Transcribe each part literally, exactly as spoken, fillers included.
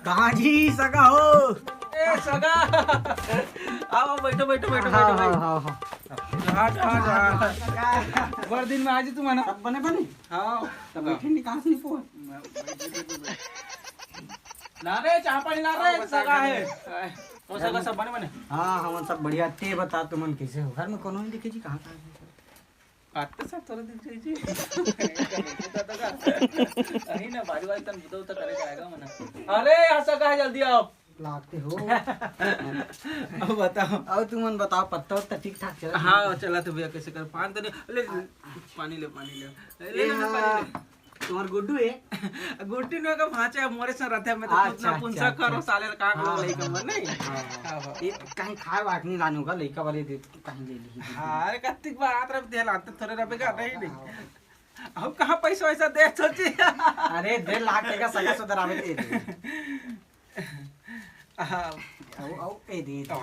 कहाँ जी सगा हो? ए सगा, आओ, आओ, बैठो, बैठो, बैठो, हाँ, बैठो, हाँ, बैठो। हाँ, हाँ। हाँ, हाँ, हाँ। बड़ दिन में आज तुम है ना? सब बने बने? हाँ। तब बैठे नहीं, कहाँ से नहीं पोए? ना रे, चाह पानी ला रे, सगा है। तो सगा सब बने बने? हाँ, हमन सब बढ़िया। ते बता, तुमन कैसे हो? घर में कोनो नहीं दिखे जी, कहाँ कहाँ है? आते साथ थोड़ा दिन चाहिए जी। अही ना, बारी बारी तन बुता उता करे जाएगा मना। अरे, यहाँ सगा है, जल्दी आओ। लागते हो। अब बताओ। अब तुमन बताओ, पत्ता उत्ता ठीक ठाक चलत हे? हाँ, चलत हे भैया, कैसे कर? पान तो नहीं, ले, पानी ले, पानी ले। ले, ले, ले, पानी ले। तुम्हार गुड्डू है? गुड्डू ने का भांचा मोरे से रहते, मैं तो अच्छा, खुद ना पुंसा अच्छा, करो, अच्छा। साले का हाँ, लइका हाँ, मन नहीं। हाँ, हाँ। हाँ, हाँ। ये कहीं खाए वाक नहीं लाने होगा, लइका वाले दे, कहीं ले ली। हाँ, अरे कत्तिक बार आत रहे, दे लाते थोड़े रबे का नहीं, नहीं। हाँ। अब कहाँ पैसा वैसा दे सोची? अरे, डेढ़ लाख टका सगा सुधरावे के दे। हाँ। आओ, आओ, ए दे, दे। तो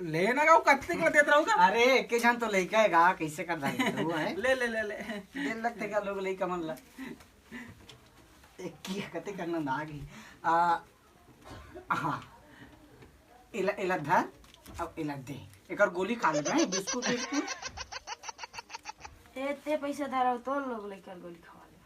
ले ना, गाँव कत्ते के देत रहूँगा। अरे, एके झन तो लइका है गा, कैसे कर डाले तू, हैं? ले, ले, ले, ले। डेढ़ लाख टका लोग लइका मन ला। ए, की कते करना ना गई। आ, हाँ। एला, एला धर, अब एला दे। एकर गोली खा ले, हैं? Biscuit, biscuit. ते, ते पैसा धराओ, तो लोग लइका गोली खवा ले।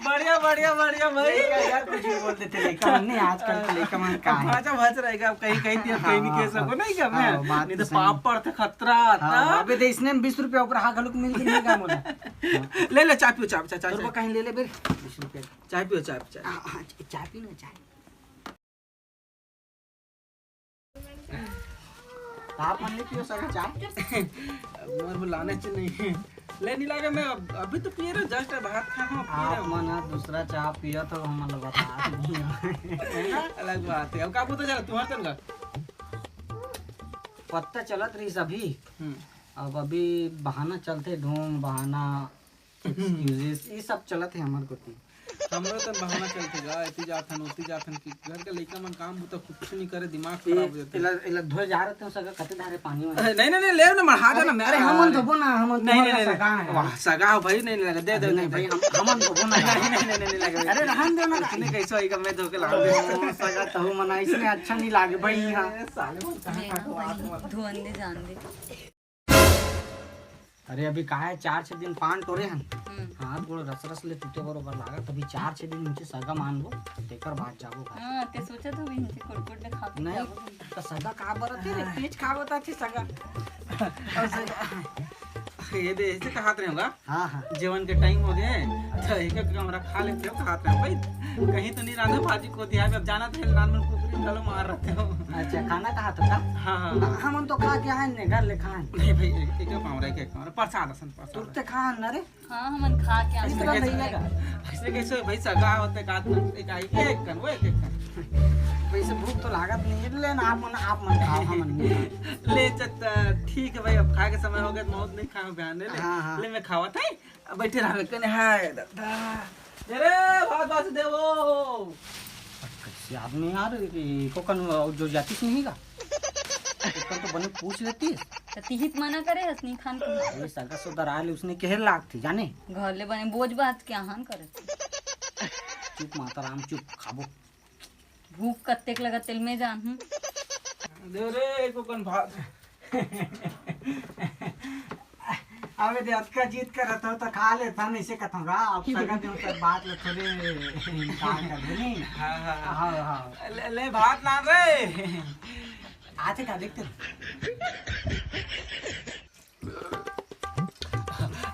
बढ़िया, बढ़िया, बढ़िया भाई। लइका यार कुछ भी बोल देते, लइका मन नहीं, आजकल के लइका मन का है? भाजा भाज रहेगा, अब कहीं, कहीं दिया, कहीं नहीं कह हाँ, सको, नहीं क्या मैं? हाँ, बात नहीं तो तो सही। पाप पड़ते खतरा हाँ, आता। अबे दे, इसने बीस रुपया ऊपर हाँ घलुक मिल के नहीं का मोला? ले, ले, चाय पियो, चाय, चाय, चाय, तोर चाय। को कहीं ले ले बे, बीस रुपया। चाय पियो, चाय, चाय। हाँ, हाँ, चाय पी लो, चाय। आप मन ले पियो सगा चाय। मोर बुलाने च नहीं। ले नहीं लागे, मैं अब-, अभी तो पिए रहे, just भात खा के पिए आप रहे। मन ह दूसरा चाय पिया तो हमन ल बता नहीं। अलग बात है। अब का बोलता चला तुम्हारे तन का? पत्ता चलत रही सभी। हम्म। अब अभी बहाना चलते, ढोंग बहाना, excuses, ये सब चलत है हमार कोती। हमरो तन बहाना चलथे गा, एती जाथन, ओती जाथन, कि घर के लइका मन काम बूता कुछ नहीं करे, दिमाग ए, खराब हो जाथे। एला, एला धोए जा रहे थे, सगा कते धारे पानी वाला। अरे, नहीं, नहीं, नहीं, ले ना, मढ़ा दे ना, अरे, मैं अरे, हमन धोबो ना, हमन नहीं, तुम्हारा नहीं, नहीं, सगा है। वाह, सगा हो भाई, नहीं, नहीं लगा, दे, दे, अरे, दे, नहीं दे। भाई, हम, हमन धोबो ना। नहीं, नहीं, नहीं, नहीं, नहीं लगा। अरे, रहन दो ना, इसने भाई। कैसे होएगा, मैं धो के लाऊं। ओ, सगा तहु मना, इसने अच्छा नहीं लागे भाई, हाँ। ए, साले मन कहाँ देखो कहाँ भाई, बात धुआं दे जान दे। अरे अभी का है, चार छह दिन पान टोरे हन। हम्म। हाथ गोड़ रस रस ले टूटे बरोबर लागत, अभी चार छह दिन नीचे सगा मानबो, तेकर बाद जाबो घर। हाँ, ते सोचत हो नीचे कुड़कुड़ ले खा के नहीं, जाबो। तो सगा का बरत है रे, तेज खा बता थी सगा। और सगा, ये दे, ऐसे कहात रहे होगा। हाँ, हाँ। जेवन के टाइम हो गए, तो एक एक कमरा खा लेते हो, कहात रहे हो भाई। कहीं तो नहीं रांधे भाजी को दिया, अब जाना तो है, नान मन कुकरी डालो मार रहते हो। अच्छा, खाना कहा तो का? हाँ, हाँ। हमन तो खा के आए ने, घर ले खाए। नहीं भाई, एक, एक पाँव रह के, एक पाँव रह, प्रसाद असन, प्रसाद। तुरते खा न रे। हाँ, हमन खा के आए। इस तरह नहीं लगा। ऐसे कैसे भाई, सगा होते का, एक आई के एक कन, वो एक एक कन। वैसे भूख तो लागत नहीं है, ले ना, आप मन, आप मन खाओ, हमन नहीं खाओ। ले चत, ठीक है भाई, अब खाए के समय हो गया, मौत नहीं खाए, बयान ले ले। हाँ, हाँ। ले मैं खावा था। बैठे रहबे कने, हाय दादा। दे रे, भात बासी देवो। कैसे आदमी यार, एको कन जो जातिस नहीं का? एको कन तो बने पूछ लेतिस। त तिही त मना करे हस, नहीं खान के। ये सगा सुधर आले, उसने कहे लाग थी, जाने? घर ले बने बोझ बात क्या हान करे? चुप माता राम, चुप, खाबो। भूख कत्तेक लगत तेल में जान, हूँ। दे रे, एको कन भात। अबे दे, अतका जिद करत हो, तो खा ले, था नहीं से कथों का। अब सगा दे, उनकर बात ले थोड़े इनकार कर दे, नहीं? हाँ, हाँ, हाँ। हाँ, हाँ। ले, ले भात ला रे। आते का देखते।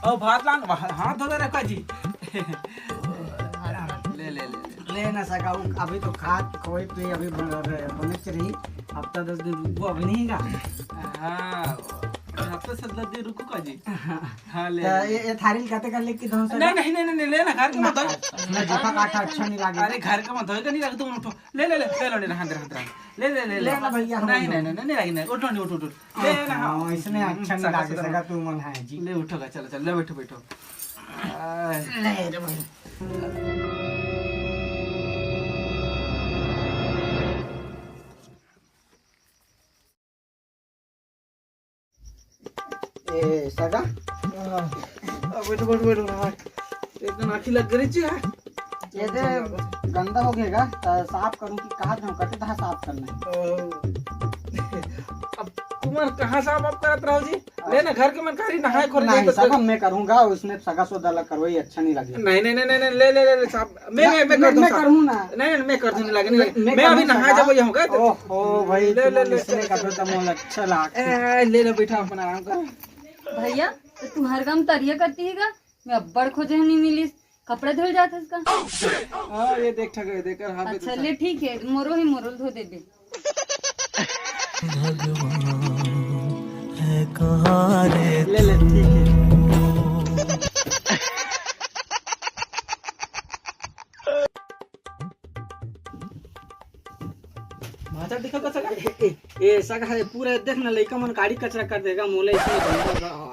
और भात लान, हाथ धो दे रखा जी। ले, ले, ले, ले। ले ना सका, अभी तो खात खोई पे अभी बन-, बने च रही। हफ्ता दस दिन रुको, अभी नहीं का। हाँ, हफ्ता से दस दिन रुको का जी। हाँ, ले, तो ले, ये, ले। ये थारी कते कर ले कि दोनों से नहीं, नहीं, नहीं, नहीं, ले ना, घर के मत धो। ना, जूता काटा अच्छा नहीं लगे। अरे, घर के मत धोएगा, नहीं लगे, तुम उठो। ले, ले, ले, ले लो, नहीं, रहन दे, रहन दे, रहन दे। ले, ले, ले, ले। ले ना भैया, हम नहीं, लोग। नहीं, नहीं, नहीं, नहीं, नहीं, उठो, नहीं, उठो, उठो। ले ना, हाँ, हम, इसने हम, अच्छा नहीं सगा, लगे, सगा। सगा तू मन है जी। ले, उठो गा, चलो, चलो, ले, बैठो, बैठो। आ, ले रे भाई। ए, सगा? हाँ। अब बैठो, बैठो, बैठो, हाँ। एकदम आँखी लग गई जी, हाँ। ये दे, गंदा हो गया गा, त साफ करूं कि कहा था, कते था साफ करना है? ओ। अब तुमन कहाँ साफ आप करत रहो जी? ले ना, घर के मन कारी नहाए खोरे नहीं, जाए तो सब मैं करूंगा, उसमें सगा सोदा ला करवाई अच्छा नहीं लगे। नहीं, नहीं, नहीं, नहीं, नहीं, ले, ले, ले, ले, साफ। मैं, मैं, मैं मैं, कर दूं मैं साफ। करूं ना। नहीं, नहीं, मैं कर दूं, नहीं लगे, नहीं मैं, लगे। मैं मैं अभी करूं नहा सगा। जाबो, ये होगा तो। ओहो, भाई, ले, तुम ले, ले, इसने चल, का चल। तो मोल अच्छा लाग। ए, ले, ले, बैठा, अपन आराम कर। भैया, तो तुम्हारे गांव तरिया करती है का? मैं अब्बड़ खोजे हूँ, नहीं मिलिस। कपड़ा धुल जात हस का? हाँ, ये देख ठग, देख कर हाथ अच्छा, ले, ठीक है, मोरो ही मोरो ल धो देबे। भगवान है कहाँ रे? ले, ले, ठीक है। भांचा दिखा का सगा? ए, ए, ए, सगा है, पूरा देख ना, लइका मन गाड़ी कचरा कर देगा, मोला इसमें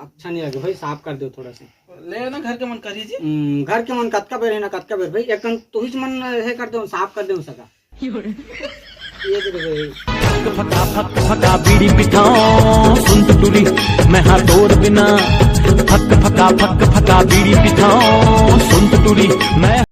अच्छा नहीं लगे भाई, साफ कर दो थोड़ा सा। ले ना, घर के मन करी जी। हम्म, घर के मन कतका बेर है ना, कतका बेर भाई, एक कन तुहिच मन है कर दो, साफ कर दो सगा। ये दे भाई। फका फक फका बीड़ी पिथाओ सुन टुटुरी, मैं हाँ तोर बिना। फक फका फक फका बीड़ी पिथाओ सुन टुटुरी, मैं।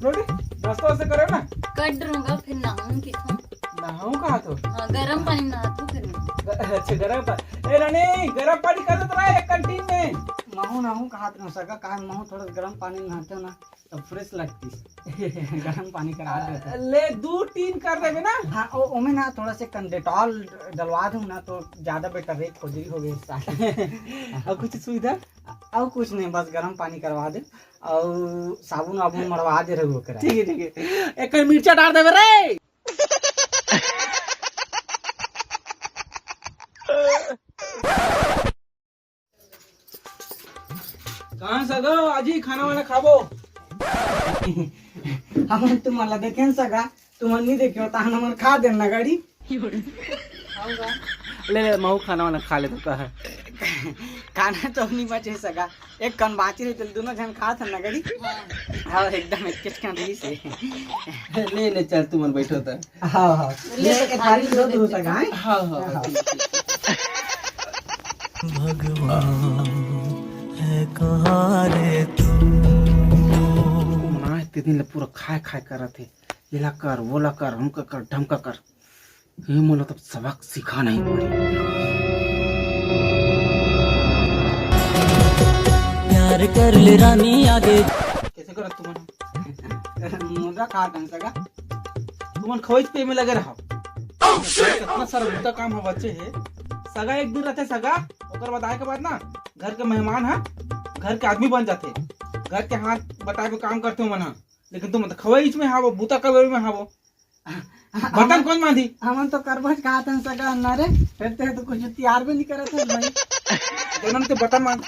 रोटी, नाश्ता वास्ता करे ना? कर रहूंगा, फिर नहाऊं किथों। नहाऊं कहा तो? हाँ, गरम पानी नहातू फिर मैं। ग-, अच्छा, गरम पानी। ए रानी, गरम पानी कर देत रहा है कैंटीन में। महू नहाऊं कहा तो सका, काहे महू थोड़ा गरम पानी नहाते हो ना, तो फ्रेश लगती। गरम पानी करा देते। ले, दू टीन कर देबे ना। हाँ, ओ, ओमे ना थोड़ा से कन डेटॉल डलवा दूं ना, तो ज्यादा बेटर रही, खोजरी हो गई साथ। और कुछ सुविधा? और कुछ नहीं, बस गरम पानी करवा दे और साबुन वाबुन मरवा दे रहे ओकरा। ठीक है, ठीक है, एक मिर्चा डाल देबे रे। कहाँ सगा, आज ही खाना वाना खाबो। हम तुमला देखें सगा, तुमन नहीं देखे, ताहन हमन खा देन ना गाड़ी। ले, ले, महू खाना वाना खा ले, तो कहा। खाना तो नहीं बचे सगा, एक कन बाची रही, तो दोनों जन खात हन ना गाड़ी। हाँ। हाँ, एकदम एक किचकन रही से। ले, ले, चल, तुमन बैठो तो। हाँ, हाँ। ले, ले, तो एक थाली दो, दो सगा, हैं? हाँ, हाँ, हाँ। भगवान है कहाँ रे तू? मना इतने दिन ले पूरा खाए खाए करत हे, येला कर, वोला कर, हमका कर, ढमका कर। ये मोला तब सबक सिखा नहीं पड़ी। प्यार कर ले रानी आगे। कैसे करत तुमन? मुर्गा खा कन सगा। तुमन खवई पे में लगे रहो। इतना सारा बुता काम ह बच्चे है। सगा एक दिन रहते सगा, ओकर बाद आए के बाद ना घर के मेहमान ह घर के आदमी बन जाते। घर के हाथ बताए पे काम करते हो मन ह। लेकिन तुम तो खवई में हावो, बुता कबे में हावो। बर्तन कौन मांजी? हमन तो करबज खात हन सगा ना रे, फिर ते तो कुछ तैयार भी नहीं करत हन भाई। जन्म ते बर्तन मांज,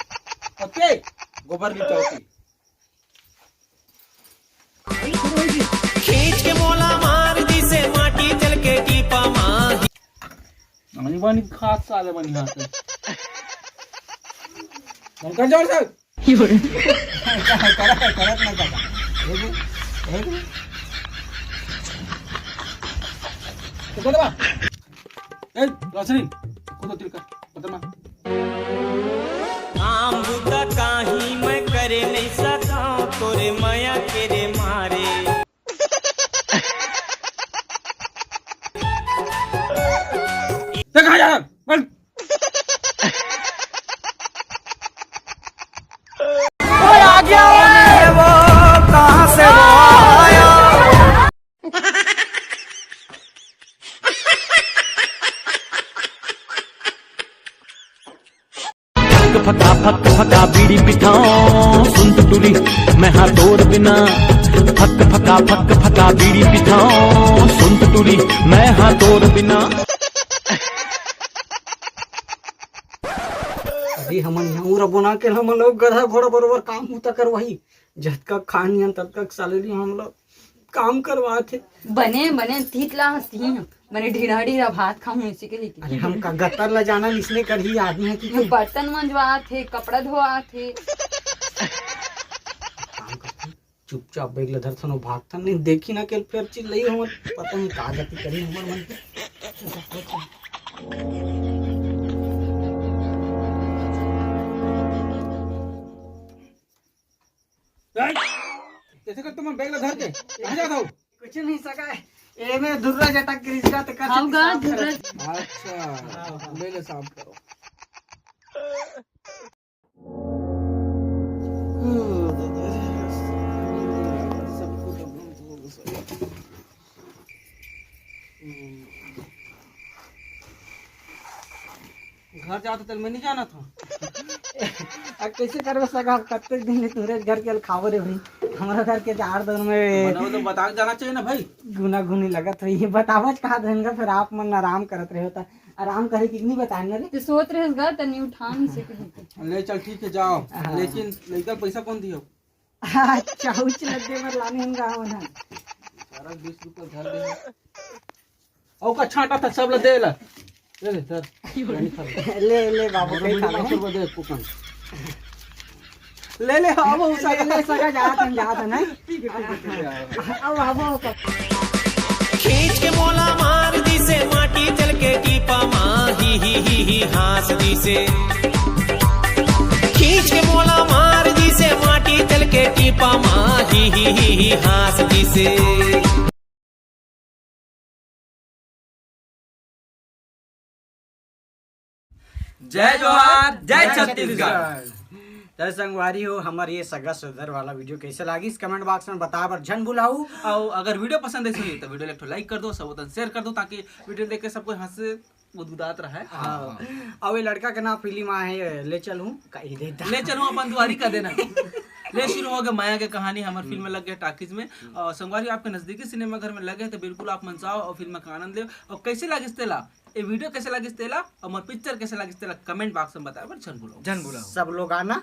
ओके, गोबर लिपटा होती। खींच के मोला मार दिसे माटी चल के टीपा माही। नहीं बनी खात साले बनी हाथ। मन कर जोर से। करत, करत ना काका। एक, एक। तो बोल बा। ए, रोशनी, खुद तिलका, बता ना। काम बुता काही मैं करे नहीं सकाओ, तोरे मया के रे मारे। देखा यार, बस। कोई आ गया है? वो कहाँ से वो आया? फक फका फक फका बीड़ी पिथाओ सुन टुटुरी, मैं हाँ तोर बिना। फक फका फक फका बीड़ी पिथाओ सुन टुटुरी, मैं हाँ तोर बिना। अरे हमन यहाँ उरा बना के हमन लोग गधा घोड़ा बरोबर काम होता करवाही, जतका खान यन ततका सैलरी हम लोग काम करवात हे। बने, बने, तीत ला हंसती हैं। बने ढीरा ढीरा भात खाऊं इसी के लिए। अरे हम का गतर ला जाना इसने करही आदमी है कि ये बर्तन मंजवात हे, कपड़ा धोआत हे। काम करथन, चुपचाप बैग ला धरथन और भागथन, नहीं देखी ना के फिर चिल्लई हमर, पता नहीं का गति करी हमर मन के। ए, कइसे कर तुमन बैग ला धर के कहाँ जात हव? कुछ नहीं सका है। ए में धुर्रा जटा के रिश्ता ते कर हाव सकती गा, साफ धुर्रा। करत। अच्छा, हाँ, हाँ। ले ले साफ करो। घर जात तेल मैं नहीं जानत हूँ। अब कैसे करबे सगा, कतेक दिन ले तुहरे घर के खाबो रे भाई। हमारा घर के चार दिन में बना, मतलब, बता के जाना चाहिए ना भाई। गुना गुनी लगत हो, ये बतावत कहा धन का, फिर आप मन आराम करत रहे होता। आराम करे कि नहीं बताए ना रे? तो सोत रहे घर तनी उठा नहीं सके। ले चल, ठीक है, जाओ। हाँ। लेकिन लइका पैसा कौन दियो? अच्छा, उच लग दे बर लाने हम गाँव ना। सारा बीस रुपया धर दे। अउ का छांटा था, सब ला दे ला। ले ले, धर। ले, ले बाबू, मोर कहीं खा ले। पाँच सौ रुपया दे, कुकन। ले ले, अब वो ले, सगा ले, सगा जात हन, जात हन, हैं? ठीक है, ठीक है, ठीक है। अब, अब वो कर। खींच के मोला मार दिसे, माटी तेल के टीपा मा, ही, ही, ही, ही, हाँस दिसे। खींच के मोला मार दिसे, माटी तेल के टीपा मा, ही, ही, ही, ही, हाँस दिसे। जय जोहार, जय छत्तीसगढ़। त संगवारी हो, हमर ये सगा सोदर वाला video कैसे लागिस, comment box में बताए बर झन भुलाहू। अउ अगर video पसंद आइस होही, त video ला एक ठो like कर दो, सब वतन share कर दो, ताकि video देख के सब कोई हंसे, गुदगुदात रहे। हाँ। अउ ये लड़का के नाम फिल्म आए हे, ले चलूं, कही देता। ले चलूं अपन दुआरी कर देना। ले, शुरू हो गया माया के कहानी, हमर फिल्म लग गया टाकीज में। और संगवारी, आपके नजदीकी सिनेमा घर में लगे, तो बिल्कुल आप मन जाओ और फिल्म का आनंद लेव। और कैसे लागिस तेला, ये video कैसे लागिस तेला, और मोर picture कैसे लागिस तेला, comment box में बताए बर झन भुलाहू। झन भुलाहू। सब लोग आना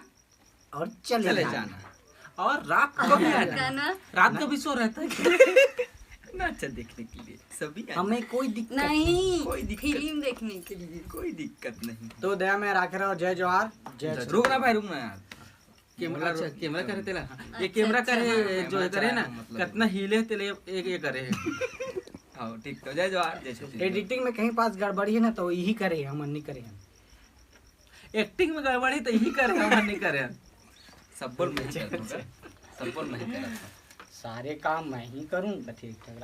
और चले चले जाना। जाना। और रात को भी आना। गाना। रात को भी show रहता है। नाचा देखने के लिए सभी आना। हमें कोई दिक्कत नहीं, कोई दिक्कत फिल्म देखने के लिए। कोई दिक्कत नहीं। तो दया में राखे रहो, जय जोहार, जय जय। रुक ना भाई, रुक ना यार। कैमरा, अच्छा, कैमरा करे तेला। ये अच्छा, कैमरा अच्छा, करे, हाँ, जो कैमरा करे ना, चलाना, मतलब। कतना हिले तेले एक, एक करे। हाँ, ठीक, तो जय जोहार, जय छत्तीसगढ़। Editing में कहीं पास गड़बड़ी है ना, तो यही करे, हमन नहीं करे। Acting में गड़बड़ी तो यही करे, हमन नहीं करे। सब बोल मैं ही करता हूँ। सब बोल मैं ही करता हूँ। सारे काम मैं ही करूँ, तो ठीक ठाक।